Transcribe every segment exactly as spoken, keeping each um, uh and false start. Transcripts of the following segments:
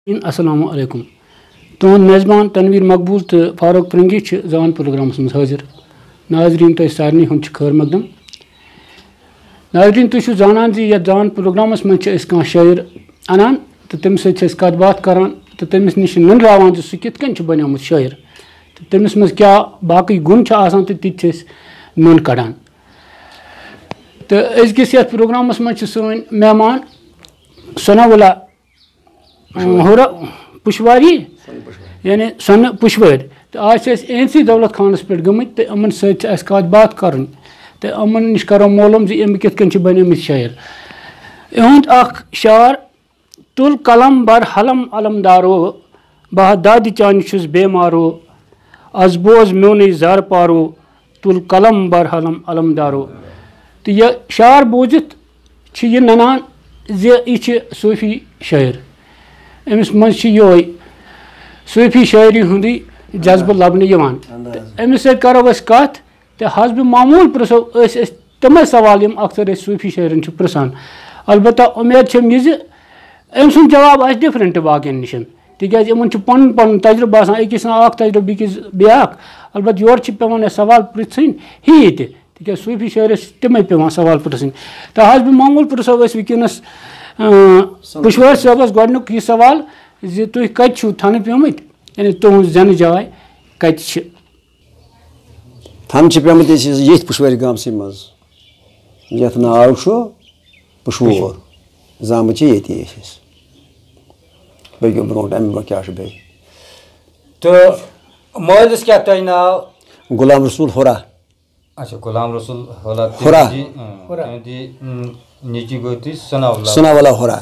السلام علیکم۔ تُہُنٛد میزبان تنویر مقبول تہٕ فاروق پرنگی چھِ زان پروگرامس منٛز حٲضِر۔ ناظریٖن، تۄہہِ سارنٕے ہُنٛد چھُ خٲر مقدم۔ ناظریٖن، تُہۍ چھِو زانان زِ یتھ زان پروگرامس منٛز چھِ أسۍ کانٛہہ شٲعر انان تہٕ تٔمِس سۭتۍ چھِ أسۍ کتھ باتھ کران تہٕ تٔمِس نِش ننراوان زِ سُہ کِتھ کٔنۍ چھُ بنیومُت شٲعر تہٕ تٔمِس منٛز کیٛاہ باقٕے گُن چھِ آسان تہٕ تِتہِ چھِ أسۍ نوٚن کڑان۔ تہٕ أزکِس یتھ پروگرامس منٛز چھِ سٲنۍ مہمان ثناء اللہ ہُرا پُشواری، یعنی سۄنہٕ پُشوٲرۍ۔ تہٕ آز چھِ أسۍ اے این سی دولت خانَس پٮ۪ٹھ گٔمٕتۍ تہٕ یِمَن سۭتۍ چھِ اَسہِ کَتھ باتھ کَرٕنۍ۔ تہٕ یِمَن نِش کَرو معلوٗم زِ یِم کِتھ کٔنۍ چھِ بَنیمٕتۍ شٲعر۔ یِہُنٛد اَکھ شعر، تُل قلم بر حلم علمدارو، بہٕ ہا دادِ چانہِ چھُس بیمارو، از بوز میونُے زار پارو، تُل قلم بر حلم علمدارو۔ تہٕ یہِ شعر بوٗزِتھ چھِ یہِ ننان زِ یہِ چھِ صوٗفی شٲعر۔ أمِس منٛز چھِ یِہوٚے صوٗفی شٲعری ہُنٛدُے جذبہٕ لبنہٕ یِوان۔ تہٕ أمِس سۭتۍ کرو أسۍ کتھ تہٕ حسب معموٗل پرٛژھو أسۍ، أسۍ تِمے سوال یِم اکثر أسۍ صوٗفی شٲعرن چھِ پرٛژھان۔ البتہ اُمید چھم یہِ زِ أمۍ سُنٛد جواب آسہِ ڈفرنٹ باقین نِش، تِکیازِ یِمن چھُ پنُن پنُن تجربہٕ آسان، أکِس سٕنٛز اکھ تجربہٕ، بیٚکِس بیٛاکھ۔ البتہ یورٕ چھِ پٮ۪وان اَسہِ سوال پرٛژھٕنۍ ہی تہِ، تِکیازِ صوٗفی شٲعرس چھِ تِمے پٮ۪وان سوال پرٛژھٕنۍ۔ تہٕ حسب معموٗل پرٛژھو أسۍ وٕنکیٚنس، اۭں، پُشوٲرۍ صٲبس گۄڈٕنیُک یہِ سوال زِ تُہۍ کتہِ چھِو تھنہٕ پیمٕتۍ، یعنی تُہٕنٛز زینہٕ جاے کتہِ چھِ؟ تھنہٕ چھِ پیمٕتۍ أسۍ ییٚتھۍ پُشوٲرۍ گامسٕے منٛز، یتھ ناو چھُ پُشوور۔ زامٕتۍ چھِ ییٚتی أسۍ۔ أسۍ پٔکِو برونٛٹھ، امہِ برونٛٹھ کیٛاہ چھُ بیٚیہِ؟ تہٕ مٲلِس کیٛاہ تۄہہِ ناو؟ غلام رسول ہُرا۔ اچھا، غلام رسول ہُرا، ہُرا۔ تُہٕنٛدِ، اۭں، ہُرا۔ تُہٕنٛدِ، اۭں، نیٚچی گوٚو تُہۍ ثناء اللہ۔ ثناء اللہ ہُرا۔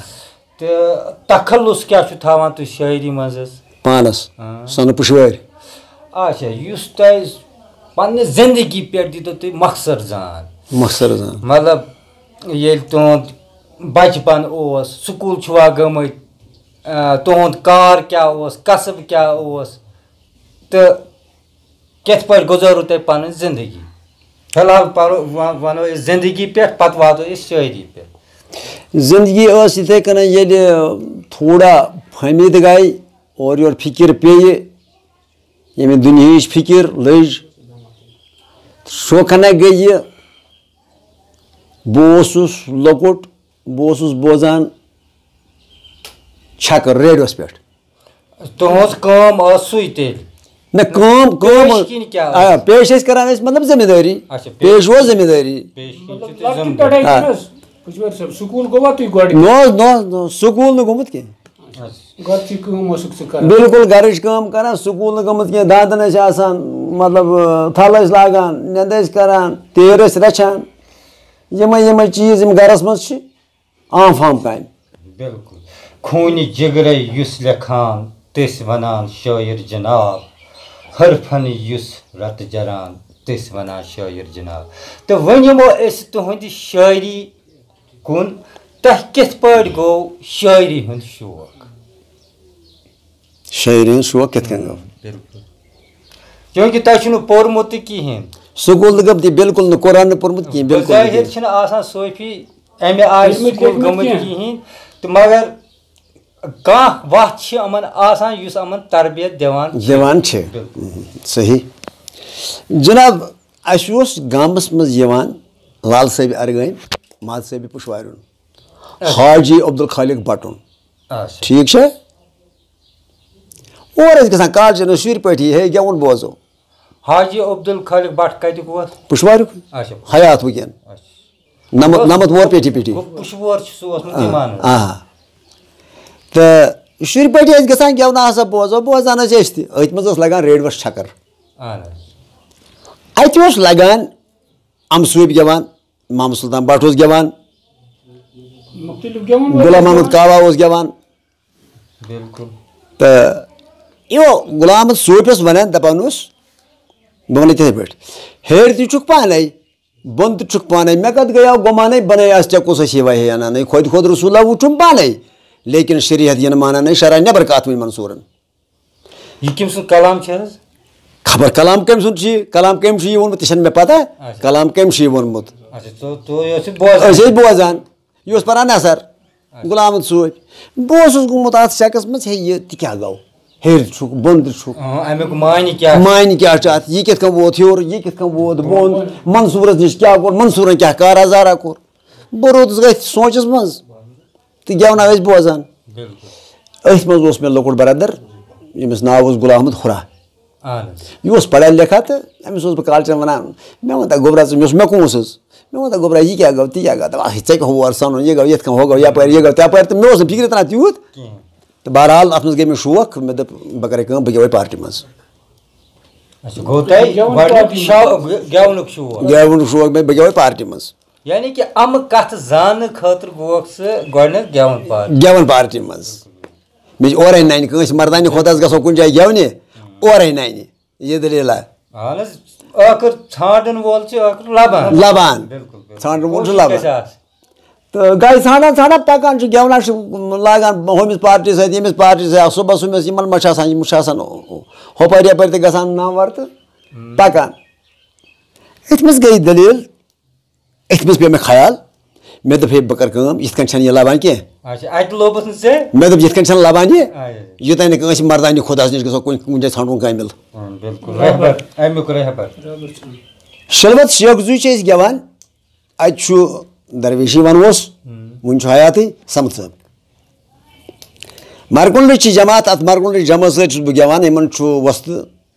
تہٕ تخلص کیٛاہ چھُ تھاوان تُہۍ شٲعری منٛز حظ؟ پانس، اۭں۔ سۄنہٕ پُشوٲرۍ۔ اچھا، یُس تۄہہِ پننہِ زندگی پٮ۪ٹھ دیٖتو تُہۍ مۄخصر زان۔ مۄخصر زان۔ مطلب، ییٚلہِ تُہُنٛد بچپن اوس، سکوٗل چھُوا گٔمٕتۍ، آ، تُہُنٛد کار کیٛاہ اوس، کسب کیٛاہ اوس، تہٕ کِتھ پٲٹھۍ گُزٲرٕو تۄہہِ پنٕنۍ زندگی؟ فی الحال پرو-، و-، ونو أسۍ زندگی پٮ۪ٹھ، پتہٕ واتو أسۍ شٲعری پٮ۪ٹھ۔ زندگی ٲس یِتھے کٔنۍ، ییٚلہِ تھوڑا فہمید گٔے، اورٕ یورٕ فکر پیٚیہِ، ییٚمہِ دُنیہٕچ فکر لٔج، شوقنا گٔے یہِ۔ بہٕ اوسُس لۄکُٹ، بہٕ اوسُس بوزان چھکر ریڈیوس پٮ۪ٹھ۔ تُہٕنٛز کٲم ٲس سُے تیٚلہِ؟ نہ، کٲم، کٲم پیش کِنۍ کیٛاہ آ، ٲس؟ پیش ٲسۍ کران أسۍ، مطلب، ذمہ دٲری۔ اچھا، پیش۔ پیش اوس ذمہ دٲری۔ پیش کِنۍ چھِ مطلب، تُہۍ لۄکٹہِ ذمہٕ پٮ۪ٹھَے دار۔ چھُنہٕ حظ پُشوٲرۍ صٲب سکوٗل گوٚوا تُہۍ گۄڈٕ؟ نہ حظ، نہ حظ، نہ، سکوٗل نہٕ گوٚمُت کینٛہہ۔ اچھا۔ گۄڈٕ چھِ کٲم ٲسٕکھ ژٕ کران؟ بالکل گرٕچ کٲم کران، سکوٗل نہٕ گٔمٕژ کینٛہہ، داندَن ٲسۍ آسان، مطلب، تھل ٲسۍ لاگان، نیٚنٛدٕ ٲسۍ کران، تیٖر ٲسۍ رَچھان، یِمے یِمے چیٖز یِم گرس منٛز چھِ عام فام کامہِ۔ بالکل۔ خوٗنہِ جگرے یُس لیکھان، تٔسۍ وَنان شٲعر جناب۔ حرفن یُس رتہٕ جران، تٔسۍ وَنان شٲعر جناب۔ تہٕ وۄنۍ یِمو أسۍ تُہٕنٛدِ شٲعری کُن، تۄہہِ کِتھ پٲٹھۍ گوٚو شٲعری ہُنٛد شوق؟ شٲعری ہُنٛد شوق کِتھ کٔنۍ گوٚو؟ بالکل۔ چوٗنٛکہِ تۄہہِ چھُنہٕ پوٚرمُت تہِ کِہیٖنۍ۔ سکوٗل نہٕ گوٚمُت، بالکل نہٕ، قرآن نہٕ پوٚرمُت کِہیٖنۍ، بالکل بظٲہِر نہٕ۔ چھِنہٕ آسان صوفی اَمہِ آیہِ پٔرمٕتۍ سکوٗل لیکھمٕتۍ گٔمٕتۍ کینٛہہ۔ کِہیٖنۍ، تہٕ مگر کانٛہہ وَتھ چھِ یِمَن آسان یُس یِمَن تربیت دِوان چھِ۔ دِوان چھِ۔ بالکل۔ صحیح۔ جناب، اَسہِ اوس گامَس منٛز یِوان لال صٲبِ ارغٲمۍ، ماد صٲبِ پُشوارُن، اچھا۔ حاجی عبدالخالق بٹُن۔ اچھا۔ ٹھیٖک چھا؟ اور ٲسۍ گژھان کالچن ٲسۍ شُرۍ پٲٹھی، ہے گٮ۪وُن بوزو۔ حاجی عبدالخالق بٹ کتیُک اوس؟ پُشواریُک۔ اچھا۔ حیات وٕنکٮ۪ن۔ اچھا۔ نمتھ، نمتھ وُہر پیٹھی پیٹھی۔ گوٚو پُشوور چھُ سُہ اوسمُت آ، یِوان۔ آ۔ تہٕ شُرۍ پٲٹھی ٲسۍ گژھان گٮ۪ونہٕ ہسا بوزو، بوزان ٲسۍ أسۍ تہِ۔ أتھۍ منٛز ٲس لگان ریڈیوس چھکر۔ اہن حظ۔ اتہِ اوس لگان امہٕ صوٗبۍ گٮ۪وان، محمد سلطان بٹ اوس گٮ۪وان، مُختٔلِف گٮ۪وَن وٲلۍ غلام ٲسۍ محمد گٮ۪وان۔ کاوا اوس گٮ۪وان۔ بالکل۔ تہٕ یہِ غلام محمد صوٗفۍ اوس وَنان، دَپان اوس، بہٕ وَنہٕ تِتھَے پٲٹھۍ، ہیٚرِ تہِ چھُکھ پانَے، بۄن تہِ چھُکھ پانَے، مےٚ کَتھ گٔیو گۄمانَے، بَنَے آز ژےٚ کُس اَسہِ یہِ وَہے اَنان، ہے خۄد خۄد رسوٗلہ وُچھُم پانَے، لیکن شریعت یِنہٕ مانان، ہے شرع نٮ۪بر کَتھ وۄنۍ منصوٗرَن۔ یہِ کٔمۍ سُنٛد کلام چھُ حظ؟ خبر کلام کٔمۍ سُنٛد چھُ یہِ، کلام کٔمۍ چھُ یہِ ووٚنمُت، تہِ چھَنہٕ مےٚ پَتہ۔ اچھا۔ کلام کٔمۍ چھُ یہِ ووٚنمُت؟ اچھا، ژٕ، ژٕ یہِ اوسُکھ بوزان؟ أسۍ ٲسۍ بوزان، یہِ اوس پَران نثر۔ غلام محمد صوفۍ۔ بہٕ اوسُس گوٚمُت اَتھ شَکَس منٛز، ہے، یہِ تہِ کیٛاہ گوٚو؟ ہیٚرِ چھُکھ، بۄن تہِ چھُکھ۔ اَہَن، اَمیُک معنی کیٛاہ چھُ؟ معنی کیٛاہ چھُ اَتھ؟ یہِ کِتھ کٔنۍ ووت ہیوٚر، یہِ کِتھ کٔنۍ ووت بۄن؟ منصوٗرَس نِش کیٛاہ کوٚر؟ منصوٗرَن کیٛاہ کارا زارا کوٚر؟ بہٕ روٗدُس أتھۍ سونٛچَس منٛز تہٕ گٮ۪ونا ٲسۍ بوزان۔ بِلکُل۔ أتھۍ منٛز اوس مےٚ لۄکُٹ برٛدَر، ییٚمِس ناو اوس غلام محمد ہُرا۔ اَہَن حظ۔ یہِ اوس پَڑھا لیکھا تہٕ أمِس اوسُس بہٕ کالچَن وَنان، مےٚ وَن تہٕ گوٚبرا ژٕ، مےٚ اوس مےٚ کونٛسُز۔ مےٚ وَن تہٕ گوٚبرا، یہِ کیٛاہ گوٚو، تہِ کیٛاہ گوٚو؟ دَپان، ہے، ژےٚ کیٛاہ ہور سَنُن، یہِ گوٚو یِتھ کٔنۍ، ہُہ گوٚو یَپٲرۍ، یہِ گوٚو تَپٲرۍ، تہٕ مےٚ اوس نہٕ فِکرِ تَران تیوٗت۔ کِہیٖنۍ۔ تہٕ بہرحال، اَتھ منٛز گٔے مےٚ شوق، مےٚ دوٚپ، بہٕ کَرٕ کٲم، بہٕ گٮ۪وَے پارٹی منٛز۔ اچھا، گوٚو تۄہہِ گٮ۪وُن گۄڈٕنیُک پارٹی شو-، منٛز۔ گٮ۪ونُک شوق۔ گٮ۪ونُک شوق مےٚ، بہٕ گٮ۪وَے پارٹی منٛز۔ یعنی کہِ اَمہٕ کَتھٕ زاننہٕ خٲطرٕ گوٚوکھ ژٕ گۄڈٕنٮ۪تھ گٮ۪وَن پارٹی؟ گٮ۪وَن پارٹی منٛز۔ مےٚ چھِ اورَے نَنہِ، کٲنٛسہِ مَردانہِ خۄدایَس گژھو کُنہِ جایہِ گٮ۪ونہِ، اورَے نَنہِ۔ یہِ دٔلیٖلہ۔ اَہَن حظ، ٲخٕر ژھانٛڈَن وول چھِ ٲخٕر لَبان۔ لَبان۔ بِلکُل، بِلکُل۔ ژھانٛڈَن وول چھُ کوٗشِش لَبان۔ گژھِ آسٕنۍ۔ تہٕ گٔے ژھانٛڈان، ژھانٛڈان، پَکان چھُ، گٮ۪ونا چھُ لاگان ہُمِس پارٹی سۭتۍ، ییٚمِس پارٹی سۭتۍ، آ، صُبحَس ہُمِس، یِمَن ما چھِ آسان، یِم چھِ آسان ہُپٲرۍ یَپٲرۍ تہِ گژھان ناموَر تہٕ پَکان۔ أتھۍ منٛز گٔے دٔلیٖل، أتھۍ منٛز پیوٚو مےٚ خیال، مےٚ دوٚپ، ہے، بہٕ کَرٕ کٲم، یِتھ کٔنۍ چھَنہٕ یہِ لَبان کینٛہہ۔ اچھا، اَتہِ لوٚبُس نہٕ ژےٚ؟ مےٚ دوٚپ، یِتھ کٔنۍ چھَنہٕ لَبان یہِ، اچھا۔ یوٚتام نہٕ کٲنٛسہِ مَردانہِ خۄدایَس نِش گژھو کُنہِ، کُنہِ جایہِ ژھانٛڈُن کٲمِل۔ اۭں، بِلکُل، رہبر، اَمیُک رہبر۔ شلوت شیخ زوٗ چھِ أسۍ گٮ۪وان، اَتہِ چھُ درویشی وَنوس، ہُم۔ وُنہِ چھُ حیاتٕے، صمد صٲب۔ مَرکُنڈٕچ چھِ جماعت، اَتھ مَرکُنڈٕچ جماعت سۭتۍ چھُس بہٕ گٮ۪وان، یِمَن چھُ وۄستہٕ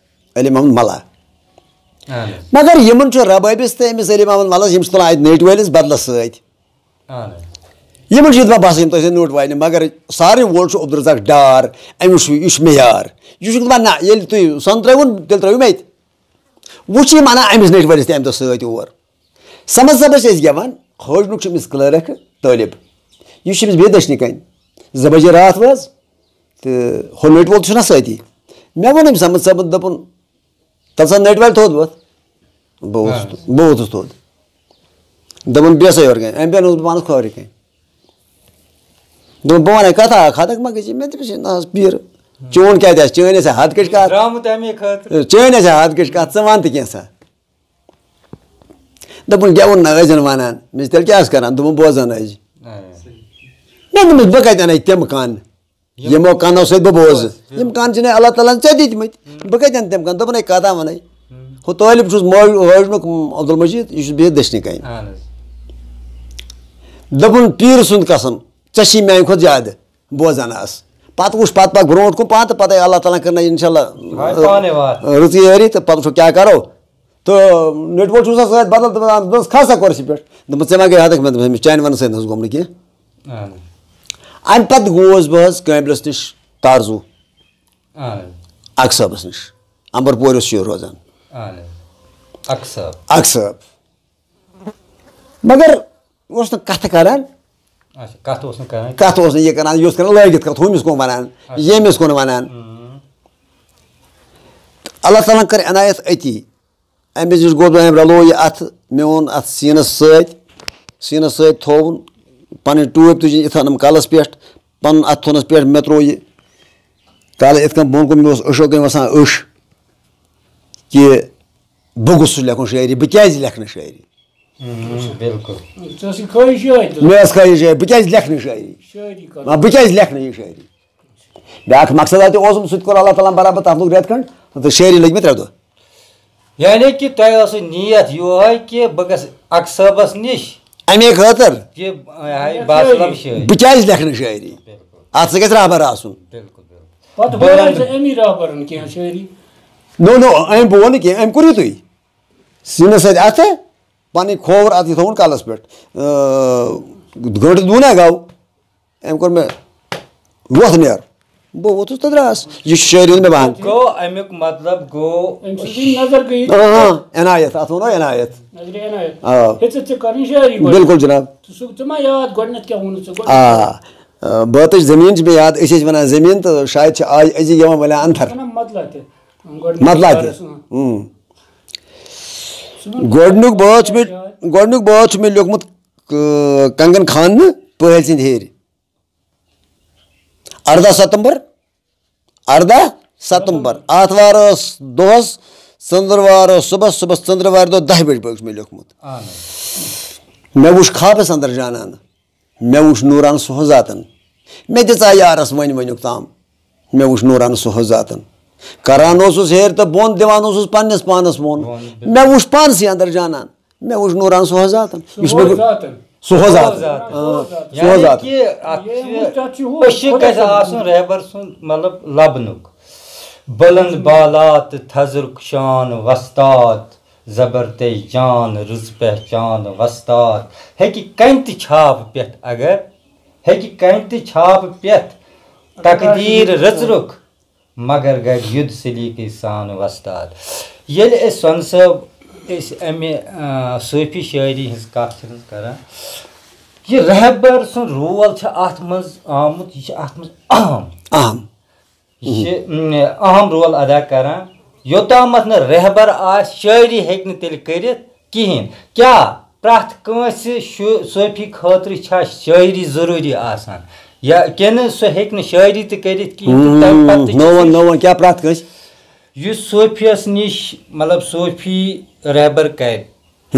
علی محمد ملا۔ اہن حظ۔ مگر یِمن چھُ ربٲبِس تہٕ أمِس علی محمد ملس، یِم چھِ تُلان اَتہِ نٔٹۍ وٲلِس بدلس سۭتۍ۔ اہن حظ۔ یِمن چھُ یہِ دپان، بہٕ ہسا یِمہٕ تۄہہِ سۭتۍ نوٚٹ واینہِ، مگر سارے وول چھُ عبدالرزاق ڈار، أمِس چھُ، یہِ چھُ مےٚ یار۔ یہِ چھُ دپان، نہ، ییٚلہِ تُہۍ سۄن ترٲوُن، تیٚلہِ ترٲوِو مےٚ تہِ۔ وۄنۍ چھِ یِم انان أمِس نٔٹۍ وٲلِس تہِ اَمہِ دۄہ سۭتۍ اور۔ صمد صٲبس چھِ أسۍ گٮ۪وان، حٲجنُک چھُ أمِس کلٲرٕک طٲلب، یہِ چھُ أمِس بیٚیہِ دٔچھنہِ کنہِ۔ زٕ بجے راتھ وٲژ، تہٕ ہُہ نٔٹۍ وول تہِ چھُنہ سۭتی۔ مےٚ ووٚن أمِس، احمد صٲبَن، دوٚپُن، "تَلہٕ سا نٔٹۍ والہِ تھوٚد وۄتھ۔" بہٕ ووتھُس، بہٕ ووتھُس تھوٚد۔ دوٚپُن، "بیٚہہ سا یورٕ کَنۍ۔" أمۍ بیٚہنووُس بہٕ پانَس کھوورِ کَنۍ۔ دوٚپُن، "بہٕ وَنَے کَتھا اَکھ ہَتھ، مگر ژےٚ مےٚ تہِ چھِ نہ حظ پیٖرٕ۔ چون کیٛاہ تہِ آسہِ، چٲنۍ آسہِ ہا ہَتھ کٔٹھۍ کَتھ۔ درٛامُت اَمے خٲطرٕ۔ چٲنۍ آسہِ ہا ہَتھ کٔٹھۍ کَتھ، ژٕ وَن تہٕ کینٛژھا۔" دوٚپُن، "گٮ۪وُن نہ ٲسۍزٮ۪ن وَنان۔" مےٚ چھِ تیٚلہِ کیٛاہ حظ کَران؟ دوٚپُن، "بوزان ٲسۍ زِ۔" آ۔ مےٚ دوٚپمَس، "بہٕ کَتہِ اَنَے تِم کَن؟" یِم یِمو کَنو سۭتۍ بہٕ بوزٕ۔ بوز، بِلکُل۔ یِم کَن چھِ نَے اللہ تعالیٰ ہَن ژےٚ دِتمٕتۍ۔ ہُم۔ بہٕ کَتہِ اَنہٕ تِم کَن؟ دوٚپُن، "ہے، کَتھ ہا وَنَے؟" ہُم۔ ہُہ طٲلب چھُس مٲج-، حٲجنُک عبدالمجیٖد، یہِ چھُس بِہِتھ دٔچھنہِ کَنہِ۔ اہن حظ۔ دوٚپُن، "پیٖرٕ سُنٛد قسم، ژےٚ چھی میٛانہِ کھۄتہٕ زیادٕ بوزان آس۔" پَتہٕ وُچھ، پَتہٕ پَکھ برونٛٹھ کُن پانہٕ تہٕ پَتَے اللہ تعالیٰ ہَن کٔرنَے اِنشاء اللہ ہاے پانَے واتھ۔ رٕژٕے یٲری تہٕ پَتہٕ وٕچھو کیٛاہ کَرو۔ تہٕ نٔٹۍ وول چھُ آسان سۭتۍ بدل تہٕ وَنان، دوٚپمَس، "کھس سا کُرسی پٮ۪ٹھ۔" دوٚپمَس، "ژےٚ ما گٔے حدٕکۍ؟" مےٚ دوٚپمَس، "أمِس چانہِ وَنہٕ سۭتۍ نہ حظ گوٚم نہٕ کینٛہہ۔" اہن۔ اَمہِ پَتہٕ گوس بہٕ حظ کٲمِلَس نِش تارزوٗ۔ اہن۔ اَکھ صٲبَس نِش۔ اَمبَر پورِ اوس یہِ روزان۔ اہن۔ اَکھ صٲب۔ اَکھ صٲب۔ مگر اوس نہٕ کَتھٕ کَران۔ اچھا، کَتھ اوس نہٕ کَران۔ کَتھ اوس نہٕ یہِ کَران، یہِ اوس کَران لٲگِتھ کَتھ، ہُمِس کُن وَنان، اچھا۔ ییٚمِس کُن وَنان۔ اۭں۔ اللہ تعالیٰ ہَن کٔر عنایت أتی۔ أمِس نِش گوٚو، أمۍ رَلوو یہِ اَتھٕ، مےٚ اوٚن اَتھ سیٖنَس سۭتۍ، سیٖنَس سۭتۍ تھووُن، پَنٕنۍ ٹوپۍ تُجِن یِتھ أنٕم کَلَس پٮ۪ٹھ، پَنُن اَتھٕ تھوٚونَس پٮ۪ٹھ، مےٚ ترٛوو یہِ کَلہٕ یِتھ کٔنۍ بۄن کُن، مےٚ اوس أچھو کِنۍ وَسان أچھ کہِ بہٕ گوٚژھُس لیکھُن شٲعری، بہٕ کیٛازِ لیکھٕ نہٕ شٲعری؟ اۭں، بِلکُل۔ ژےٚ ٲسٕے خٲہِش یِہوٚے تہٕ مےٚ ٲس خٲہِش یِہوٚے، بہٕ کیٛازِ لیکھٕ نہٕ شٲعری؟ شٲعری کَرُن۔ آ، بہٕ کیٛازِ لیکھٕ نہٕ یہِ شٲعری؟ بیٛاکھ مقصد آو تہِ اوسُم، سُہ تہِ کوٚر اللہ تعالیٰ ہَن برابر، تَتھ لوٚگ رٮ۪تہٕ کھنٛڈ، تہٕ شٲعری لٔگۍ مےٚ ترٛےٚ دۄہ۔ یعنی کہِ تۄہہِ ٲسٕو نیت یِہوٚے کہِ بہٕ گژھٕ اَکھ صٲبَس نِش اَمے خٲطرٕ۔ کہِ، آے، بہٕ آسہٕ لَبہٕ شٲعری۔ بہٕ کیٛازِ لیکھٕ نہٕ شٲعری؟ بِلکُل۔ اَتھ سۭتۍ گژھِ رہبر آسُن۔ بِلکُل، بِلکُل۔ پَتہٕ بہٕ بَنٲے وَنہٕ ژےٚ اَمی رہبرَن کینٛہہ شٲعری۔ نو، نو، أمۍ بہٕ ووٚن نہٕ کینٛہہ، أمۍ کوٚرُے تُہۍ۔ سیٖنَس سۭتۍ اَتھٕ، پَنٕنۍ کھووُر اَتھ یہِ تھووُن کَلَس پٮ۪ٹھ۔ آ، گٲنٛٹہٕ دوٗنا گوٚو۔ أمۍ کوٚر مےٚ وۄتھ نیر۔ بہٕ ووتھُس تہٕ درٛاس۔ یہِ چھُ شٲعری ہُنٛد مےٚ بہان۔ گوٚو اَمیُک مطلب گوٚو أمۍ سٕنٛز یہِ نظر گٔیے۔ اۭں، اۭں، عنایت، اَتھ وَنو عنایت۔ نظرِ عنایت۔ آ۔ ہیٚژٕتھ ژےٚ کَرٕنۍ شٲعری گۄڈٕ؟ بِلکُل جِناب۔ ژٕ سُہ، ژےٚ ما یاد گۄڈٕنٮ۪تھ کیٛاہ ووٚنُتھ ژےٚ گۄڈٕ؟ آ، آ، بٲتٕچ زٔمیٖن چھِ مےٚ یاد، أسۍ ٲسۍ وَنان زٔمیٖن تہٕ شاید چھِ آے أزی گٮ۪وان وَلیا اَنتھَر۔ ژٕ وَنان مطلع تہِ۔ گۄڈٕنِکِس مطلع تہِ۔ بارَس منٛز۔ اۭں۔ ژٕ وَن۔ گۄڈٕنیُک بٲتھ چھُ مےٚ، یاد۔ گۄڈٕنیُک بٲتھ چھُ مےٚ لیوٚکھمُت، ک-، کنگن خان نہٕ پہلۍ سٕنٛدِ ہیٚرِ۔ اَرداہ ستمبر، اَرداہ ستمبر، آتھوار ٲس دۄہَس، ژٔنٛدٕروار ٲس صُبحَس، صُبحَس ژٔنٛدٕروارِ دۄہ دَہہِ بَجہِ بٲگۍ چھُ مےٚ لیوٚکھمُت۔ اہن حظ۔ مےٚ وُچھ خوابَس اندر جانان۔ مےٚ وُچھ نوٗران سُہ ذاتن۔ مےٚ دِژا یارس وۄنۍ ؤنیُک تام۔ مےٚ وُچھ نوٗران سُہ ذاتن۔ کران اوسُس ہیٚرِ تہٕ بۄن، دِوان اوسُس پننِس پانس وۄن۔ وۄن، بِلکُل۔ مےٚ وُچھ پانسٕے اندر جانان۔ مےٚ وُچھ نوٗران سُہ ذاتن۔ یُس مےٚ سُہ ذاتن۔ سُہ ذاتن۔ سُہ ذاتن۔ آ، سُہ یعنی ذاتن۔ کہِ اَتھ یہِ چھِ وُچھ، تَتھ چھُ ہُہ أچھِ خۄدا گژھِ صٲب۔ آسُن رہبر سُنٛد، مطلب، لبنُک۔ بلند بالا تہٕ تھزرُک شان وستاد، زبر تہٕ جان رٕژ پہچان وستاد۔ ہیٚکہِ کَنہِ تہِ چھاپ پٮ۪تھ اگر، ہیٚکہِ کَنہِ تہِ چھاپ پٮ۪تھ تقدیٖر رٕژرُک، مگر گرِ یُد سلیقہٕ سان وستاد۔ ییٚلہِ أسۍ سۄنہٕ صٲب، أسۍ اَمہِ، آ، صوٗفی شٲعری ہٕنٛز کَتھ چھِ نہٕ حظ کران، یہِ رہبر سُنٛد رول چھُ اَتھ منٛز آمُت، یہِ چھُ اَتھ منٛز اہم۔ اہم۔ یہِ چھِ، م، اہم رول ادا کران۔ یوٚتامَتھ نہٕ رہبر آسہِ، شٲعری ہیٚکہِ نہٕ تیٚلہِ کٔرِتھ کِہیٖنۍ۔ کیٛاہ پرٛٮ۪تھ کٲنٛسہِ شُ-، صوٗفی خٲطرٕ چھا شٲعری ضروٗری آسان؟ یا کِنہٕ سُہ ہیٚکہِ نہٕ شٲعری تہِ کٔرِتھ کِہیٖنۍ تہٕ تَمہِ پَتہٕ تہِ چھُ نو وَن، سُہ نو وَن، کیٛاہ پرٛٮ۪تھ کٲنٛسہِ؟ یُس صوٗفیَس نِش، مطلب، صوٗفی رہبر کَرِ،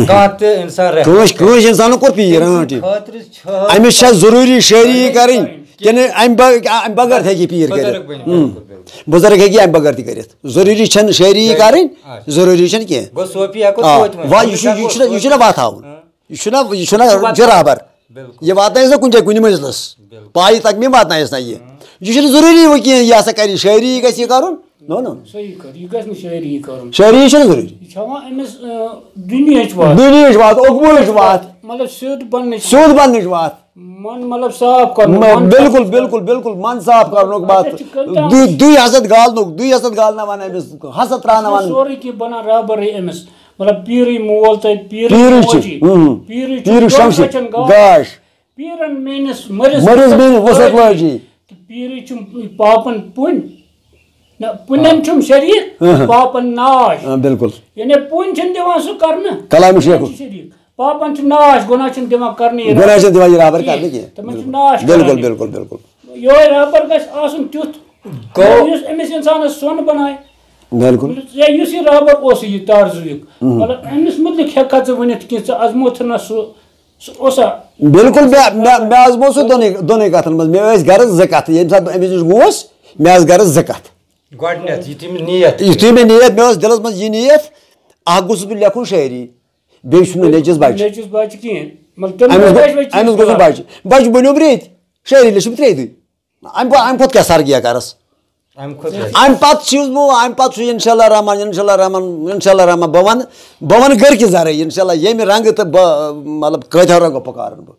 کانٛہہ تہِ اِنسان رہبر کٲنٛسہِ، کَرِ، کٲنٛسہِ اِنسانَن کوٚر پیٖر، تٔمۍ سٕنٛدِ رٲنٛٹہِ۔ خٲطرٕ چھِ أمِس چھا ضروٗری شٲعری کَرٕنۍ؟ کِنہٕ اَمہِ بغ-، اَمہِ بغٲر تہِ ہیٚکہِ یہِ پیٖر کٔرِتھ؟ بُزرگ بٔنِتھ، بِلکُل، بِلکُل۔ بُزرگ ہیٚکہِ یہِ اَمہِ بغٲر تہِ کٔرِتھ۔ ضروٗری چھَنہٕ شٲعری یہِ شٲعری کَرٕنۍ، آسہِ۔ ضروٗری چھَنہٕ کینٛہہ۔ گوٚو صوٗفی ہٮ۪کو آ، توتہِ ؤنِتھ۔ وا-، یہِ أمِس چھُ، یہِ ہٮ۪کو چھُنہ، یہِ توتہِ چھُنہ ؤنِتھ۔ وَتھ ہاوُن۔ ہاں۔ یہِ چھُنہ، یہِ چھُنہ یہِ چھُ وَتھ جرابر۔ بِلکُل۔ یہِ واتنٲیِس نہ کُنہِ جایہِ کُنہِ مٔجلِس۔ بِلکُل۔ پایی تَگہِ مےٚ واتنٲیِس نہ یہِ۔ ہاں۔ یہِ چھُنہٕ ضروٗری وۄنۍ کینٛہہ، یہِ ہسا کَرِ یہِ شٲعری، یہِ گژھِ یہِ کَرُن۔ نو، نو۔ صحیح کَتھ، یہِ گژھِ نہٕ شٲعری یہِ کَرُن۔ شٲعری چھُنہٕ ضروٗری۔ یہِ چھُ ہاوان أمِس، آ، دُنیاہٕچ وَتھ۔ دُنیاہٕچ وَتھ، اوٚکمُلٕچ وَتھ۔ مطلب سیوٚد بَننٕچ۔ سیوٚد بَننٕچ وَتھ۔ من مطلب صاف کَرُن، مَ-، من بِلکُل، صاف بِلکُل، بِلکُل، من صاف کَرنُک وَتھ۔ اَتٮ۪تھ چھِ کٔم تام۔ دُ-، دُے حسد گالنُک، دُے حسد گالناوان أمِس، حسد ترٛاوناوان۔ سورُے کینٛہہ بَنان رہبرٕے أمِس۔ مطلب پیٖرٕے مول تہٕ پیٖرٕے پیٖرٕے چھِ، موجی۔ اۭں۔ پیٖرٕے چھِ پیٖرٕے دۄن شمشہِ، بَچَن گاش۔ گاش۔ پیٖرَن میٛٲنِس مٔرِس مٔرِس وُسَتھ میٛٲنِس وُسَتھ لٲجی۔ لٲجی۔ تہٕ پیٖرٕے چھُم پاپَن پُنۍ۔ نہ، پُنٮ۪ن چھُم شریٖک، اہاں۔ پاپَن ناش۔ آ، بِلکُل۔ یعنی پُنۍ چھِنہٕ دِوان سُہ کرنہٕ۔ کلام شیخ۔ پُنٮ۪ن چھِ شریٖک۔ پاپَن چھُ ناش، گۄناہ چھِنہٕ دِوان کرنہٕ یہِ گۄناہ رابر۔ چھِنہٕ دِوان یہِ رابر کِہیٖنۍ۔ کرنہٕ کینٛہہ۔ تِمَن چھُ بِلکُل۔ ناش بِلکُل، کران۔ بِلکُل، بِلکُل۔ یِہوٚے رابر گژھِ آسُن تیُتھ، گوٚو۔ یُس أمِس اِنسانَس سۄن بَنایہِ۔ بِلکُل۔ یا یُس یہِ رابر اوس یہِ طرزُک، اہم۔ مطلب، أمِس مُتعلِق ہٮ۪ککھا ژٕ ؤنِتھ کینٛہہ، ژٕ آزموتھٕ نہ سُہ، سُہ اوسا؟ بِلکُل، مےٚ، مےٚ، مےٚ آزمو سُہ دۄنٕے، دۄنٕے کَتھَن منٛز۔ مےٚ ٲسۍ گَرٕ زٕ کَتھٕ۔ ییٚمہِ ساتہٕ بہٕ أمِس نِش گوس، مےٚ آسہٕ گَرٕ زٕ کَتھٕ۔ گۄڈٕنٮ۪تھ یُتھُے مےٚ نیت، یُتھُے مےٚ نیت، مےٚ ٲس دِلَس منٛز یہِ نیت، اَکھ گوٚژھُس بہٕ لیکھُن شٲعری، بیٚیہِ چھُنہٕ نیٚچِس بَچہِ۔ نیٚچِس بَچہِ کِہیٖنۍ۔ مطلب، تٔمِس أمِس گوٚژھ، بَچہِ وَچہِ أمِس گوٚژھ نہٕ بَچہِ۔ بَچہِ بَنیوم رٔتۍ، شٲعری لیٚچھِم ترٛیٚیہِ دُہۍ۔ اَمہِ پَ-، اَمہِ کھۄتہٕ کیٛاہ سرگیہ کَرَس؟ اَمہِ کھۄتہٕ کیٛاہ؟ اَمہِ پَتہٕ چھُس بہٕ، اَمہِ پَتہٕ چھُ اِنشاء اللہ الرحمن، اِنشاء اللہ الرحمن، اِنشاء اللہ الرحمن، بہٕ وَنہٕ، بہٕ وَنہٕ گَرِکہِ زَرٕے، اِنشاء اللہ، ییٚمہِ رنٛگہٕ تہٕ بہٕ، مطلب، کۭتیٛاہ رنٛگو پُکارَن بہٕ۔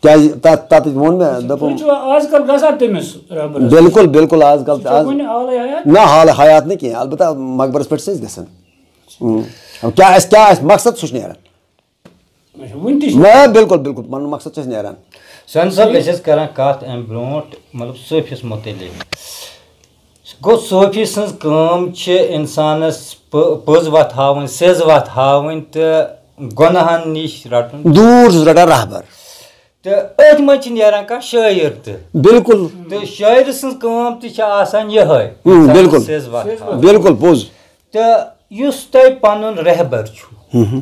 کیٛازِ تَتھ، تَتھ ووٚن مےٚ، دوٚپُم، تُہۍ چھِوا آز کَل گژھان تٔمِس رابرَس؟ بِلکُل، بِلکُل، آز کَل سُہ تہِ چھا آز۔ وُنہِ حالٕے حیات؟ نہ، حال حیات نہٕ کینٛہہ، البتہ مقبرَس پٮ۪ٹھ چھِ أسۍ گژھان۔ اۭں۔ کیٛاہ آسہِ، کیٛاہ آسہِ مقصد، سُہ چھُ نیران۔ اچھا، وُنہِ تہِ چھِ؟ نہ، بِلکُل، بِلکُل، پَنُن مقصد چھِ أسۍ نیران۔ سُہن صٲب، أسۍ ٲسۍ کران کَتھ اَمہِ برونٛٹھ، مطلب، صوٗفیَس مُتعلِق۔ گوٚو، صوٗفی سٕنٛز کٲم چھِ اِنسانَس پٔ-، پٔز وَتھ ہاوٕنۍ، سیٚز وَتھ ہاوٕنۍ تہٕ گۄناہَن نِش رَٹُن۔ دوٗر چھُس رَٹان رہبر۔ تہٕ أتھۍ منٛز چھِ نیران کانٛہہ شٲعر تہِ۔ بِلکُل۔ تہٕ شٲعرٕ سٕنٛز کٲم تہِ چھِ آسان یِہوٚے، اۭں، اِنسانَس بِلکُل۔ سیٚز وَتھ ہاوٕنۍ۔ بِلکُل پوٚز۔ تہٕ یُس تۄہہِ پَنُن رہبر چھُ، ہُم۔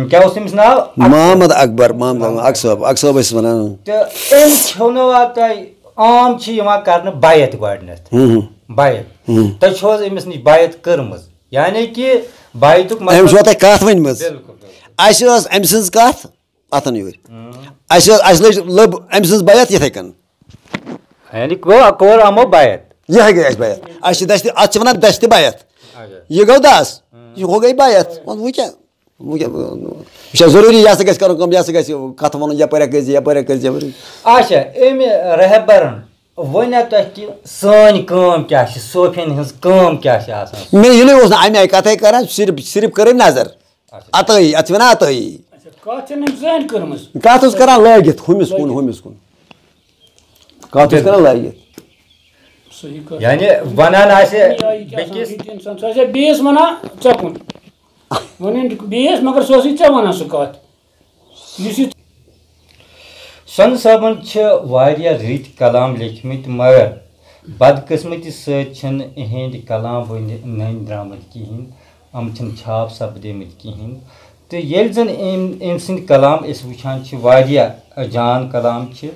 کیٛاہ اوس تٔمِس ناو؟ اکبر۔ محمد اکبر، محمد اکبر، اکھ صٲب، اکھ صٲب ٲسۍ وَنان۔ تہٕ أمۍ چھُنوا تۄہہِ، عام چھِ یِوان کرنہٕ بیعت گۄڈٕنٮ۪تھ۔ ہُم۔ بیعت۔ ہُم۔ تۄہہِ چھُو حظ أمِس نِش بیعت کٔرمٕژ؟ یعنی کہِ بیعتُک أمۍ مطلب چھُوا تۄہہِ کَتھ ؤنمٕژ؟ بِلکُل، بِلکُل۔ اَسہِ ٲس أمۍ سٕنٛز کَتھ، اَتھَن یورۍ۔ ہُم۔ اَسہِ ٲس، اَسہِ لٔج، لٔب أمۍ سٕنٛز بیعت یِتھَے کٔنۍ۔ یعنی گوٚو، کوٚر یِمو بیعت۔ یِہوٚے گٔے اَسہِ بیعت۔ اَسہِ چھِ دَسہِ، اَتھ چھِ وَنان دَسہِ بیعت۔ اچھا۔ یہِ گوٚو دَس۔ ہُم۔ یہِ ہُہ گٔے بیعت۔ وَن وۄنۍ کیٛاہ؟ وۄنۍ کیٛاہ، یہِ چھا ضروٗری، یہِ ہسا گژھِ کرُن کٲم، یہِ ہسا گژھِ کتھ وَنُن، یپٲرۍ ہا کٔرۍ زِ، یپٲرۍ ہا کٔرۍ زِ، یپٲرۍ۔ اچھا، أمۍ رہبرن ؤنیا تۄہہِ کہِ سٲنۍ کٲم کیٛاہ چھِ، صوفین ہٕنٛز کٲم کیٛاہ چھِ آسان؟ مےٚ یہِ نَے اوس نہٕ اَمہِ آیہِ کتھے کران، صرف، صرف کٔر أمۍ نظر۔ اچھا۔ عطٲیی، اَتھ چھِ وَنان عطٲیی۔ اچھا، کتھ چھَنہٕ أمۍ زٕہٕنۍ کٔرمٕژ۔ کتھ اوس کران لٲگِتھ، ہُمِس کُن، لٲگِتھ۔ ہُمِس کُن۔ کتھ اوس کران لٲگِتھ۔ صحیح کتھ۔ یعنی وَنان آسہِ یہِ آیہِ کیٛاہ آسان بیٚکِس۔ یہِ تہِ اِنسان، سُہ آسہِ ہا بیٚیِس وَنان، ژےٚ کُن۔ وَنان بیٚیِس، مگر سُہ اوسُے ژےٚ وَنان سُہ کَتھ۔ یُس یہِ سۄنہٕ صٲبَن چھِ واریاہ رٕتۍ کلام لیکھمٕتۍ، مگر بدقٕسمتی سۭتۍ چھِنہٕ یِہِنٛدۍ کلام وٕنہِ نٔنۍ درٛامٕتۍ کِہیٖنۍ۔ یِم چھِنہٕ چھاپ سپدیمٕتۍ کِہیٖنۍ۔ تہٕ ییٚلہِ زَن أمۍ أمۍ سٕنٛدۍ کلام أسۍ وٕچھان چھِ، واریاہ جان کلام چھِ،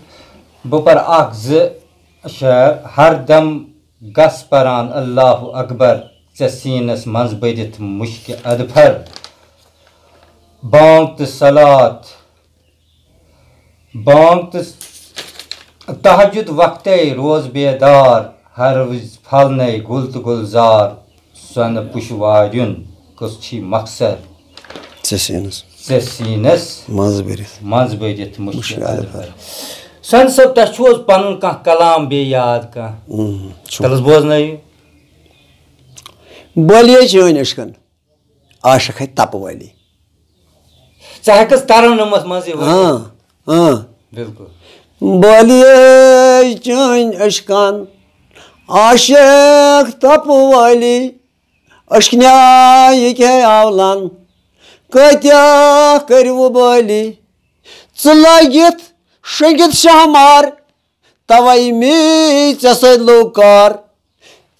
بہٕ پَرٕ اَکھ زٕ شعر۔ ہر دم گژھ پران اللہ اکبر، ژےٚ سیٖنَس منٛز بٔرِتھ مُشکہِ اَدفر۔ بانگ تہٕ صلات، بانگ تہٕ تہجد وقتے روز بیدار، ہر وِزِ پھلنے گُل تہٕ گُلزار، سۄنہٕ پُشوارِیُن کُس چھی مقصد؟ ژےٚ سیٖنَس ژےٚ سیٖنَس منٛز بٔرِتھ۔ منٛز بٔرِتھ مُشکِل مُشکِل اَدفر۔ اَدفر۔ سۄنہٕ صٲب، تۄہہِ چھُو حظ پَنُن کانٛہہ کلام بیٚیہِ یاد کانٛہہ؟ اۭں، چھُ۔ تَلہٕ حظ بوزنٲیِو۔ بولیے چٲنۍ عشقن عاشق ہے تپہٕ وٲلی۔ ژٕ ہٮ۪کَس ترنمس منٛزٕے ؤنِتھ۔ ہاں، ہاں۔ بِلکُل۔ بولیے چٲنۍ عشقن عاشق تپہٕ وٲلی، عشقنیا یہِ کیٛاہ آولان، کۭتیاہ کٔرِو بٲلی۔ ژٕ لٲگِتھ شٔنگِتھ شہمار، توے مے ژےٚ سۭتۍ لوٚگ کار۔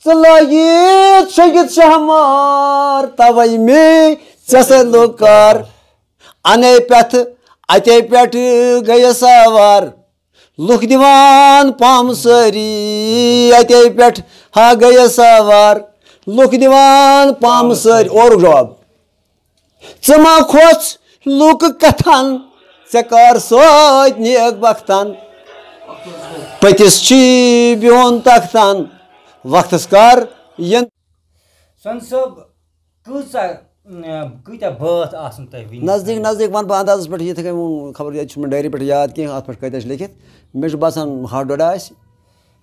ژٕ لٲگِتھ شٔنگِتھ شہمار، توے مے ژےٚ سۭتۍ لوٚگ کار۔ انے پٮ۪ٹھٕ اتے پٮ۪ٹھٕ گٔیَس سوار، لُکھ دِوان پامہٕ سٲری۔ اتے پٮ۪ٹھ ہا گٔیَس سوار، لُکھ دِوان پامہٕ سٲری۔ اورُک جواب۔ ژٕ ما کھوژ لوٗکہٕ کتھن، ژےٚ کر سۭتۍ نیک بختن۔ پٔتِس چھی بِہُن تختن، وقتس کر ین۔ سۄنہٕ صٲب، کۭژاہ، م، کۭتیاہ بٲتھ آسن تۄہہِ وٕنیُک نزدیٖک، تام؟ نزدیٖک ونہٕ بہٕ اندازس پٮ۪ٹھ، یِتھے کٔنۍ ووٚن، خبر ییٚتہِ چھُنہٕ مےٚ ڈایری پٮ۪ٹھ یاد کینٛہہ، اتھ پٮ۪ٹھ کۭتیاہ چھِ لیکھِتھ۔ مےٚ چھُ باسان ہتھ ڈۄڈ آسہِ۔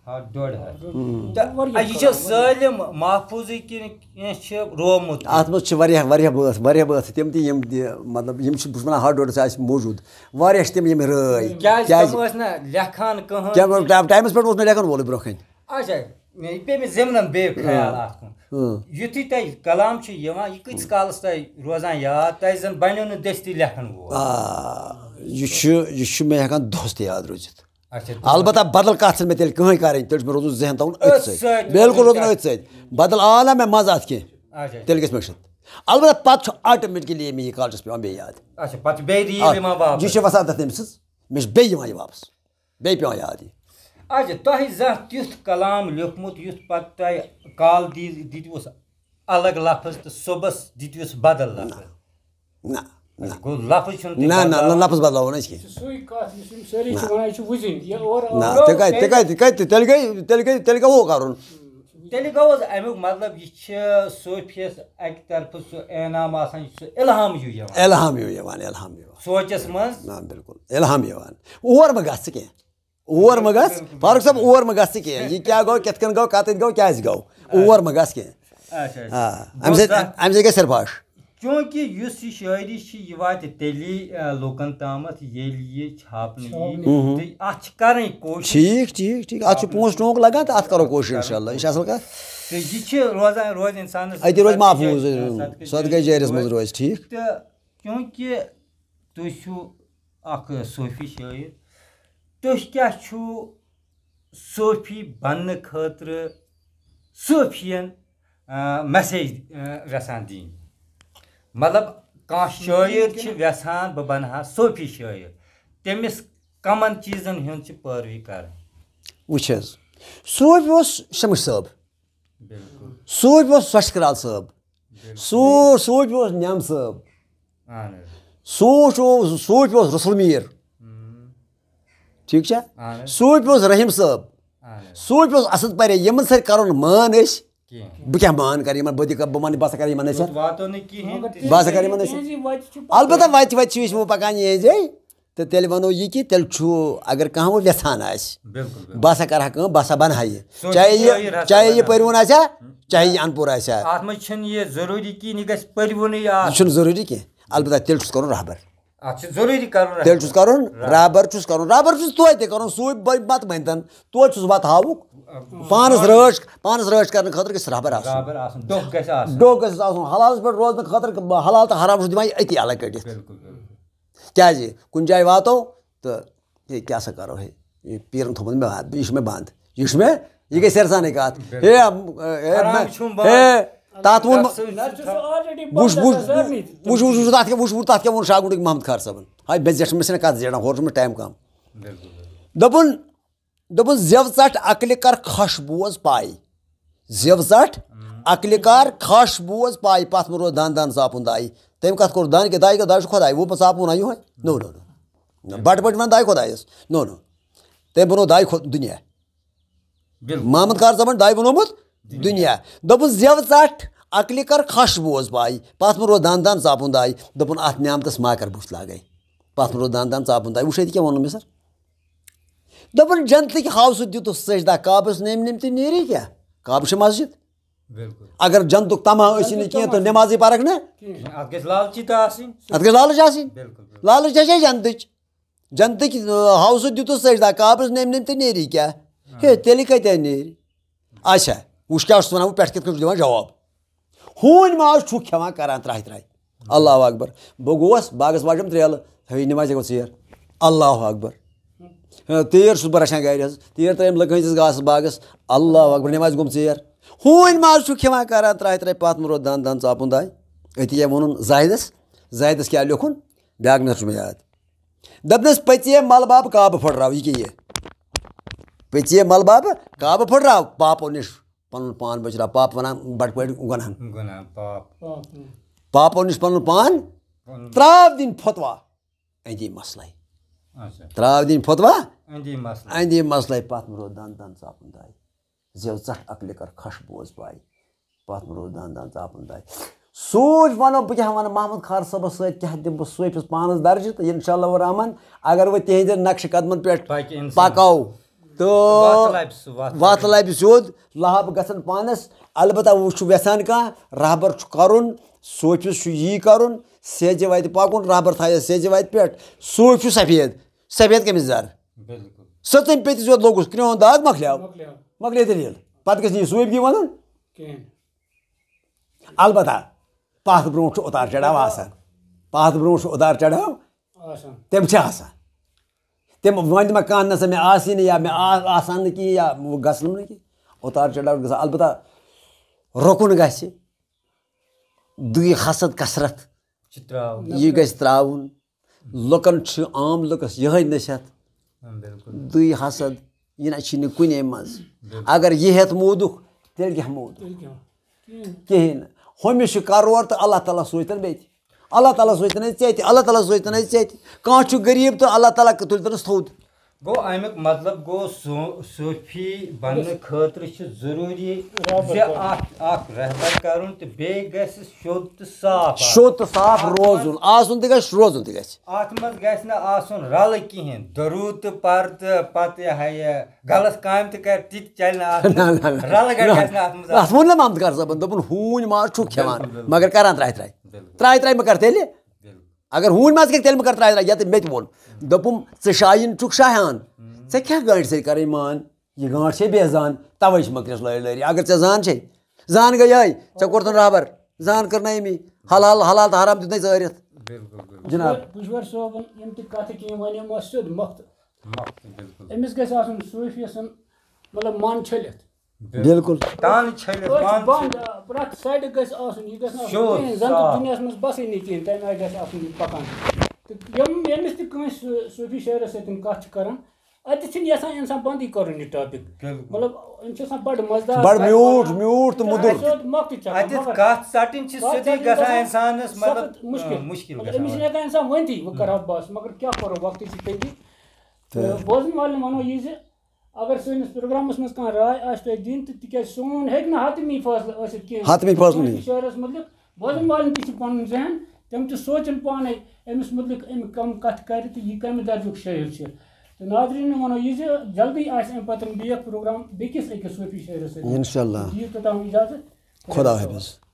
ہتھ ڈۄڈ ہتھ۔ ہم۔ تہٕ واریاہ یہِ چھا کلام۔ سٲلِم محفوٗظٕے کِنہٕ کینٛہہ چھِ رومُت؟ اَتھ منٛز چھِ واریاہ، واریاہ بٲتھ، واریاہ بٲتھ تِم تہِ، یِم تہِ، مطلب، یِم چھِ، بہٕ چھُس وَنان، ہَتھ ڈۄڈَس آسہِ موٗجوٗد۔ واریاہ چھِ تِم، یِم رٲے۔ کیٛازِ کیٛازِ؟ تِم ٲسۍ نہ لیکھان کٕہٕنۍ کیٛاہ تہِ۔ ٹا-، ٹایمَس پٮ۪ٹھ اوس نہٕ لیکھَن وولُے برٛونٛہہ کَنہِ۔ اچھا، یہِ پیٚیہِ مےٚ ضِمنَن بیٚیہِ خیال اۭں۔ اَتھ کُن۔ اۭں۔ یُتھُے تۄہہِ کلام چھُ یِوان، یہِ کۭتِس کالَس تۄہہِ روزان یاد، تۄہہِ زَن بَنیو نہٕ دٔستی لیکھَن وول؟ آ، یہِ چھُ، یہِ چھُ مےٚ ہٮ۪کان دۄہَس تہِ یاد روٗزِتھ۔ اچھا، البتہ بدل کتھ چھنہٕ مےٚ تیٚلہِ کٕہٕنۍ کرٕنۍ، تیٚلہِ چھُ مےٚ روزُن ذہن تھاوُن أتھۍ أتھۍ سۭتۍ۔ سۭتۍ، بِلکُل روزُن أتھۍ سۭتۍ۔ أتھۍ سۭتۍ۔ بدل آو نہ مےٚ منٛزٕ اتھ کینٛہہ، اچھا۔ تیٚلہِ گژھِ مےٚ وٕچھُن۔ البتہ پتہٕ چھُ آٹومیٹکلی ییٚمہِ یہِ کالچس پٮ۪وان بیٚیہِ یاد۔ اچھا، پتہٕ چھُ بیٚیہِ ریٖل آ، یِوان واپس۔ یہِ چھُ وسان تتھ تٔمۍ سٕنٛز، مےٚ چھُ بیٚیہِ یِوان یہِ واپس، بیٚیہِ پٮ۪وان یاد یہِ۔ اچھا، تۄہہِ زانٛہہ تیُتھ کلام لیوٚکھمُت یُتھ پتہٕ تۄہہِ کالہٕ دی-، دِتوُس الگ لفظ تہٕ صُبحس دِتوُس بدل لفظ؟ نہ، نہ۔ گوٚو لفظ چھُنہٕ تُہۍ نہ، نہ، نہ، بدلاوان۔ لفظ بدلاوو نہٕ أسۍ کینٛہہ۔ سُے کتھ یُس یِم سٲری چھِ نہ۔ وَنان، یہِ چھُ وُزٕنۍ، یہِ اورٕ نہ، آو۔ تہِ کَتہِ، تہِ کَتہِ، تہِ کَتہِ، تیٚلہِ گٔے، تیٚلہِ گٔے، تیٚلہِ گوٚو کَرُن۔ تیٚلہِ گوٚو حظ اَمیُک مطلب، یہِ چھِ صوفیَس اَکہِ طرفہٕ سُہ انعام آسان، یُس سُہ الہام ہیوٗ یِوان۔ الہام ہیوٗ یِوان، الہام یِوان۔ سونٛچَس منٛز۔ نہ، بِلکُل، الہام یِوان۔ اور مہ گژھ ژٕ کینٛہہ۔ اور مہ گژھ، بِلکُل، بِلکُل۔ فاروق صٲب، اور مہ گژھ ژٕ کینٛہہ۔ یہِ کیٛاہ گوٚو، کِتھ کٔنۍ گوٚو، کَتٮ۪تھ گوٚو، کیٛازِ گوٚو؟ اچھا۔ اور مہ گژھ کینٛہہ۔ اچھا، اچھا۔ آ، گوٚو اَمہِ سۭتۍ، زانٛہہ اَمہِ سۭتۍ گژھِ سرفاش۔ چوٗنٛکہِ یُس یہِ شٲعری چھِ، یہِ واتہِ تیٚلی، آ، لوٗکَن تامَتھ، ییٚلہِ یہِ چھاپنہٕ یی۔ چھاپنہٕ۔ مہم۔ تہٕ اَتھ چھِ کَرٕنۍ کوٗشِش۔ ٹھیٖک، ٹھیٖک، ٹھیٖک۔ اَتھ چھُ چھاپنہٕ۔ پونٛسہٕ ٹونٛک لَگان تہٕ اَتھ کَرو کوٗشِش، اِنشاء اللہ۔ یہِ چھِ اَصٕل کَتھ۔ تہٕ یہِ چھِ روزان، روزِ اِنسانَس اَتی روزِ صدقہٕ محفوٗظ، جٲری-، صدقہٕ صدقہٕ جٲری جٲریَس منٛز روزِ۔ روزِ، ٹھیٖک۔ تہٕ چوٗنٛکہِ تُہۍ چھِو اَکھ صوٗفی شٲعر، تُہۍ کیٛاہ چھِو صوٗفی بننہٕ خٲطرٕ صوٗفیَن، آ، message، آ، یژھان دِنۍ؟ مطلب، کانٛہہ شٲعر چھِ یژھان بہٕ بنہٕ ہا صوٗفی شٲعر، تٔمِس کمن چیٖزن ہٕنٛز چھِ پٲروی کرٕنۍ؟ وٕچھ حظ، صوٗفی اوس شمس صٲب، بِلکُل۔ صوٗفی اوس سۄچھ کرال صٲب، بِلکُل۔ صوٗ-، صوٗفی اوس نیم صٲب، اہن حظ۔ صوٗفی اوس، صوٗفی اوس رسول میٖر۔ ہم۔ ٹھیٖک چھا؟ اہن حظ۔ صوٗفی اوس رحیم صٲب۔ اہن حظ۔ صوٗفی اوس اسد پرے، یِمن سۭتۍ کرو نہٕ مان أسۍ۔ کینٛہہ۔ بہٕ کیٛاہ مان کرٕ یِمن؟ بہٕ تہِ کر-، بہٕ مان، بہٕ ہسا کرٕ یِمن نصیحت۔ یوٚت واتو نہٕ کِہیٖنۍ تہِ۔ بہٕ ہسا کرٕ یِمن نصیحت۔ تِہنٛزٕے وتہِ چھِ پتہٕ۔ البتہ وتہِ، وتہِ چھِ أسۍ وۄنۍ پکان یِہنٛزے۔ تہٕ تیٚلہِ وَنو یہِ کہِ تیٚلہِ چھُ، اگر کانٛہہ وۄنۍ یَژھان آسہِ، بِلکُل، بِلکُل۔ بہٕ ہسا کَرٕ ہا کٲم، بہٕ ہسا بَنہٕ ہا یہِ۔ صوٗفی چاہے یہِ، شٲعر ہسا چاہے یہِ بَنہٕ ہا۔ پٔرۍوُن آسہِ ہا، چاہے یہِ اَن پوٚر آسہِ ہا۔ اَتھ منٛز چھُنہٕ یہِ ضروٗری کِہیٖنۍ، یہِ گژھِ پٔرۍوُنُے یہِ آسُن۔ چھُنہٕ ضروٗری کینٛہہ۔ البتہ تیٚلہِ چھُس کَرُن رہبر۔ اَتھ چھُ ضروٗری کَرُن تیٚلہِ چھُس رہبر۔ کَرُن رہبر۔ رہبر چھُس کَرُن۔ رہبر چھُس توتہِ تہِ کَرُن، سُے بہٕ مت بَنہِ تَن۔ توتہِ چھُس وَتھ ہاوُک۔ پانَس رٲچھ، پانَس رٲچھ کَرنہٕ خٲطرٕ گژھِ رہبر آسُن۔ رہبر آسُن، ڈوٚکھ گژھِ آسُن۔ ڈوٚکھ گژھِ آسُن۔ حلالَس پٮ۪ٹھ روزنہٕ خٲطرٕ، حلال تہٕ حرام چھُس دِوان یہِ أتی الگ کٔڑِتھ۔ بِلکُل، بِلکُل۔ کیٛازِ؟ کُنہِ جایہِ واتو تہٕ ہے، کیٛاہ سا کَرو ہے؟ یہِ پیٖرَن تھوٚومُت مےٚ بنٛد، یہِ چھُ مےٚ بنٛد۔ یہِ چھُ مےٚ، یہِ گٔے سیرسانٕے کَتھ۔ بِلکُل۔ ہے، اَم، ہے، حرام مےٚ، چھُم بنٛد۔ ہے، تَتھ ووٚن نَتہٕ چھُ سُہ already وٕچھ، بنٛد وٕچھ، آسان سارنٕے۔ وٕچھ، وٕچھ، وٕچھ، تَتھ کیٛاہ، وٕچھ، وٕچھ، تَتھ کیٛاہ ووٚن شاہ گُنڈٕکۍ محمد خار صٲبَن۔ ہاے، مےٚ زیٹھ، مےٚ چھِنہ کَتھ زیٹھان، ہورٕ چھُ مےٚ ٹایم کَم۔ بِلکُل، بِلکُل۔ دوٚپُن، دوٚپُن، "زٮ۪و ژَٹ عقلہِ کر خَش بوز پَے۔ زٮ۪و ژَٹ عقلہِ کر خَش بوز پَے، پَتھ مہ روز دَن دَن ژاپُن دَے۔" تٔمۍ کَتھ کوٚر دَن کہِ دَے، دَے چھُ خۄداے، وۄنۍ ژاپُن وَنان یِہوٚے۔ No, no, no۔ بَٹہٕ پٲٹھۍ وَنان دَے خۄدایَس۔ No, no۔ تٔمۍ بنوو دَے خۄ-، دُنیا۔ بِلکُل۔ محمد خار صٲبن دَے بنوومُت دُنیا۔ دوٚپُن، "زٮ۪و ژَٹ عقلہِ کر خَش بوز پَے، پَتھ مہ روز دَن دَن ژاپُن دَے۔" دوٚپُن، "اَتھ نعمتَس ما کر بُتھ لاگَے، پَتھ مہ روز دَن دَن ژاپُن دَے۔" وٕچھ اَتہِ کیٛاہ ووٚنُن مےٚ سَر۔ دوٚپُن، "جنتٕکۍ ہاوسہٕ دِتُس سجدہ، کعبَس نٔمۍ نٔمۍ تہِ نیری کیٛاہ؟ کعبہٕ چھِ مسجد۔ بِلکُل۔ اگر جنتُک تمہا ٲسی نہٕ کینٛہہ تہٕ نٮ۪مازٕے پَرَکھ نہ، کِہیٖنۍ۔ اَتھ گژھِ لالچی تہِ آسٕنۍ۔ اَتھ گژھِ لالچ آسٕنۍ۔ بِلکُل، بِلکُل۔ لالچ چھےٚ جنتٕچ۔ جنتٕکۍ، آ، ہاوسہٕ دِتُس سجدہ، کعبَس نٔمۍ نٔمۍ تہِ نیری کیٛاہ؟ ہے، تیٚلہِ کَتہِ نیرِ؟ اچھا، وٕچھ کیٛاہ چھُس وَنان بہٕ، پٮ۪ٹھ کِتھ کٔنۍ چھُ دِوان جواب۔ ہوٗنۍ ماز چھُکھ کھٮ۪وان، کران ترٛاہہِ ترٛاہہِ۔ اللہ اکبر۔ بہٕ گوس باغس واجم ترٛیلہٕ، ہے، نمازِ گوٚو ژیر۔ اللہ اکبر۔ ہاں، تیٖر چھُس بہٕ رچھان گرِ حظ، تیٖر ترٛٲیِم لٔکہٕ ہٕنٛدِس گاسہٕ باغس۔ اللہ اکبر، نمازِ گوٚم ژیر۔ ہوٗنۍ ماز چھُکھ کھٮ۪وان، کران ترٛاہہِ ترٛاہہِ، پتھ مہ روز دَن دَن ژاپُن دَے۔ أتی کیٛاہ ووٚنُن زاہدس؟ زاہدس کیٛاہ لیوٚکھُن؟ بیٛاکھ نظر چھُ مےٚ یاد۔ دوٚپنَس، "پٔژے مَلہٕ باب کعبہٕ پھٕٹراو"، یہِ کیٛاہ یہِ؟ "پٔژے مَلہٕ باب کعبہٕ پھٕٹراو، پاپو نِش پَنُن پان بچراو"، پاپہٕ وَنان بَٹہٕ پٲٹھۍ گۄنہَن۔ گۄناہ، پاپ۔ پاپو نِش پَنُن پان پَنُن۔ ترٛاو دِنۍ فتوا، اَندی مسلَے۔ اچھا۔ ترٛاو دِنۍ فتوا، اَندی مسلہٕ۔ اَندی مسلَے، پَتھ مہ روز دَن دَن ژاپُن دَے۔ زٮ۪و ژَٹھ عقلہِ کر خَش بوز پَے۔ پَتھ مہ روز دَن دَن ژاپُن دَے۔ سوٗفۍ وَنو بہٕ کیٛاہ وَنہٕ، محمد خار صٲبَس سۭتۍ کیٛاہ دِمہٕ بہٕ سوٗفِس پانَس درجہٕ؟ تہٕ انشاء اللہ الرحمن، اگر وۄنۍ تِہِنٛدِ نقشہِ قدمَن پٮ۪ٹھ پَکہِ اِنسان۔ پَکو، تہٕ وَتھ لَبہِ سُہ، وَتھ وَتھ لَبہِ۔ لَبہِ سیوٚد، لَحاف گژھن پانَس۔ البتہ وۄنۍ چھُ یَژھان کانٛہہ رہبر چھُ کَرُن، سوٗفِس چھُ یی کَرُن، سیٚزِ وَتہِ پَکُن، رہبر تھایَس سیٚزِ وَتہِ پٮ۪ٹھ۔ سوٗفۍ چھُ سفید، سفید کٔمِس زَر؟ بِلکُل۔ سٕژٕنۍ پیٚتِس یوت لوٚگُس، کرٛیوٗن داغ مۄکلیو۔ مۄکلیو۔ مۄکلے دٔلیٖل۔ پَتہٕ گژھِ نہٕ یہِ سوٗفۍ گی وَنُن۔ کِہیٖنۍ۔ البتہ پَتھ برونٛٹھ چھُ اُتار چڑھاو آسان۔ پَتھ برونٛٹھ چھُ اُتار چڑھاو۔ آسان۔ تِم چھِ آسان۔ تِم وۄنۍ دِمہ کانٛہہ نہ سا مےٚ آسی نہٕ یا مےٚ آ-، آسان نہٕ کِہیٖنۍ یا بہٕ گژھٕ نہٕ کِہیٖنۍ۔ اُتار چڑھاو چھُ گژھان۔ البتہ رُکُن گژھِ۔ دُے حسد کثرت۔ چھِ ترٛاوُن۔ یہِ گژھِ ترٛاوُن۔ لُکن چھُ عام لُکس یِہوٚے نصیحت۔ ہاں، بِلکُل۔ دُے حسد، یہِ نہ چھِ نہٕ کُنے منٛز۔ بِلکُل۔ اگر یہِ ہٮ۪تھ موٗدُکھ، تیٚلہِ کیٛاہ موٗدُکھ؟ تیٚلہِ کیٛاہ؟ کِہیٖنۍ۔ کِہیٖنۍ نہٕ۔ ہُمِس چھُ کرور تہٕ اللہ تعالیٰ سوٗزتن بیٚتہِ۔ اللہ تعالیٰ سوٗزتن ژےٚ تہِ، اللہ تعالیٰ سوٗزتن ژےٚ تہِ۔ کانٛہہ چھُ غریٖب تہٕ اللہ تعالیٰ تُلتنس تھوٚد۔ گوٚو، اَمیُک مطلب گوٚو، صو-، صوٗفی بننہٕ خٲطرٕ چھُ ضروٗری زِ اکھ، اکھ رہبر کرُن تہٕ بیٚیہِ گژھِ شوٚد تہٕ صاف آسُن۔ شوٚد تہٕ صاف روزُن، آسُن تہِ گژھِ، روزُن تہِ گژھِ۔ اتھ منٛز گژھِ نہٕ آسُن رلہٕ کِہیٖنۍ، دروٗد تہٕ پردٕ، پتہٕ یہِ ہا یہِ غلط کامہِ تہِ کرِ، تہِ تہِ چلہِ نہٕ اتھ منٛز۔ نہ، نہ، نہ۔ رلہٕ گڑ نہ۔ گژھِ نہٕ اتھ منٛز اتھ آسُن۔ ووٚن نہ محمد کار صٲبن، دوٚپُن، "ہوٗنۍ ماز چھُکھ کھٮ۪وان، بِلکُل، بِلکُل۔ مگر کران ترٛاے ترٛاے۔" بِلکُل۔ ترٛاے ترٛاے مہ کر تیٚلہِ۔ بِلکُل۔ اگر ہوٗنۍ ماز کھٮ۪کھ، تیٚلہِ مہ کر ترٛاے ترٛاے۔ یتھ مےٚ تہِ ووٚن، دوٚپُم، "ژٕ شاہین چھُکھ شاہان، ژےٚ کیٛاہ گنٛڈِ سۭتۍ کرٕنۍ مان؟ یہِ گانٛٹھ چھے بے زان، توے چھِ مۄکلِس لٲرۍ لٲری۔ اگر ژےٚ زان چھے، زان گٔیے، ژےٚ کوٚرتھن رہبر، زان کٔرنَے أمی، حلال، حلال تہٕ حرام دیُتنَے ژٲرِتھ۔" بِلکُل، بِلکُل۔ جناب۔ پُشور صٲبن یِم تہِ کتھٕ کینٛہہ ونہِ یِم ٲسۍ سیوٚد مۄختہٕ۔ مۄختہٕ، بِلکُل۔ أمِس گژھِ آسُن صوٗفی یَسَن، مطلب، من چھٔلِتھ۔ بِلکُل۔ تان چھٔلِتھ أچھ من بنٛد، چھٔلِتھ۔ آ، پرٛٮ۪تھ سایڈٕ گژھِ آسُن، یہِ گژھِ نہٕ آسُن شوٚد، کِہیٖنۍ، زَن تہٕ صاف۔ دُنیاہَس منٛز بَسٕے نہٕ کِہیٖنۍ، تَمہِ آیہِ گژھِ آسُن یہِ پَکان۔ تہٕ یِم، ییٚمِس تہِ کٲنٛسہِ صوٗفی شٲعرَس سۭتۍ کَتھ چھِ کَران، اَتہِ چھِنہٕ یَژھان اِنسان بنٛدٕے کَرُن یہِ ٹاپِک۔ بِلکُل۔ مطلب، یِم چھِ آسان بَڑٕ مَزٕدار، بَڑٕ بَڑٕ میوٗٹھ، مَزٕ۔ میوٗٹھ تہٕ مُدُر۔ اَسہِ یوت مۄکھ تہِ چَلان، اَتہِ مگر کَتھ ژَٹٕنۍ چھِ کَتھ سیوٚدُے ژَٹٕنۍ گژھان گژھان اِنسانَس، مطلب، سخت مُشکِل۔ آ، مُشکِل مطلب، گژھان أمِس چھِنہٕ واریاہ۔ ہٮ۪کان اِنسان ؤنتھٕے، وۄنۍ کَرٕ ہا بَس، مگر کیٛاہ کَرو، وقتٕے چھِ تٔتی۔ تہٕ تہٕ بوزَن والٮ۪ن وَنو یہِ زِ اگر سٲنِس پروگرامَس منٛز کانٛہہ راے آسہِ تۄہہِ دِنۍ تہٕ تِکیٛازِ سون ہیٚکہِ نہٕ حتمی فٲصلہٕ ٲسِتھ کینٛہہ۔ حتمی فٲصلہٕ کٲنٛسہِ نہٕ۔ شٲعرَس مُتعلِق بوزَن والٮ۪ن تہِ چھِ پَنُن ذہن، تِم تہِ سونٛچَن پانَے أمِس مُتعلِق أمۍ کَم کَتھٕ کَرِ تہٕ یہِ کَمہِ درجُک شٲعر چھِ۔ تہٕ ناظریٖنَن وَنو یہِ زِ جلدی آسہِ اَمہِ پَتہٕ بیٚیہِ اَکھ پروگرام بیٚکِس أکِس صوٗفی شٲعرَس سۭتۍ۔ اِنشاءاللہ۔ دِیِو توٚتام اِجازت۔ خدا حافظ۔